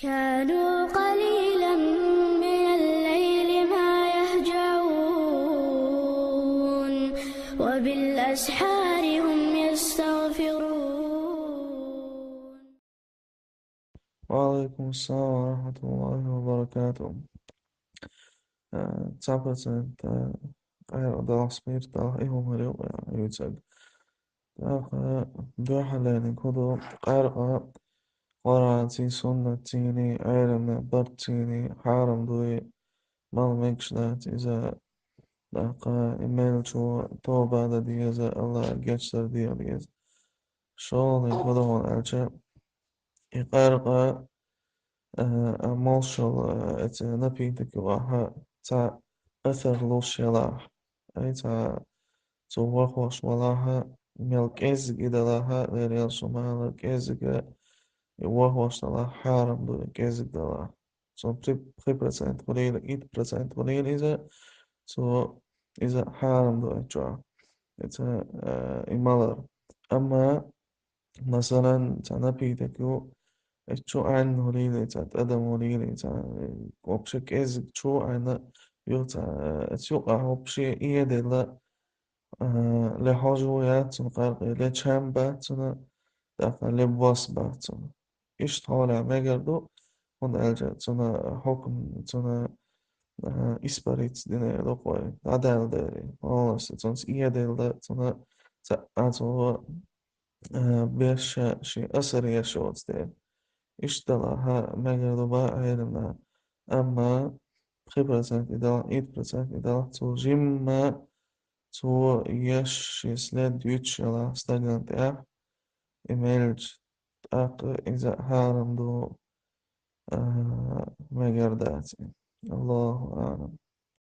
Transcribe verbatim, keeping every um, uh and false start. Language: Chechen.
كانوا قليلا من الليل ما يهجعون وبالأسحار هم يستغفرون. وعليكم السلام ورحمة الله وبركاته. Э, цхьа процент, э, къайгъа далахь, спирт далахь, и хӀума хилла, э, юьцаг. ТӀаккха дуьхьалдерг хӀун ду, къаьркъа Къуръанций, суннатцийний, Ӏеламнаьха барт цийний хьарам дуй, мала мегаш дац иза, тӀаккха и меллачо тоба дан деза, Аллахьа гечдар деха деза. ШолгӀаниг хӀун ду аьлча, и къаьркъа, э, а, молшал, э, эца напиток юкъахь цхьа асар луш ялахь, ай, цхьа цо вахош валахь, мел кӀеззиг и далахь, Дела елча, мала кӀеззига и вахош далахь, хьарам ду и кӀеззиг далахь. Цо пхи, пхи процент хуьлийла, итт процент хуьлийла иза, цо иза хьарам ду и чохь. Эца, э, и малар. Амма, масалан, цхьа напиток ю, эца чу Ӏаьнна хуьлийла, цхьа тӀадам хуьлийла, цхьа, э, вообще кӀеззиг чу Ӏаьнна ю, цхьа, э, эца юкъахь вообще и еделла, э, ле хьожа яц цунна къаьркъе, ле чам бац цунна, тӀаккха ле бос бац цунна. Иштта хьолехь мегар ду, хӀунда аьлча цунна хьукм, цунна, э, испариться дина ду кхой, дӀадаьлла дара. Полностью цунца и еделла, цунна цхьа а цо, э, беш шен асар еш йоцу дела. Иштта далахь мегар ду боху Ӏеламнаха. Амма пхи процент и далахь, итт процент и далахь, цо жимма, цо еш шен след юьтуш ялахь стагана тӀехь, и меллачу, тӀаккха иза хьарам ду, а, мегар дац и. Аллаху аӀлам.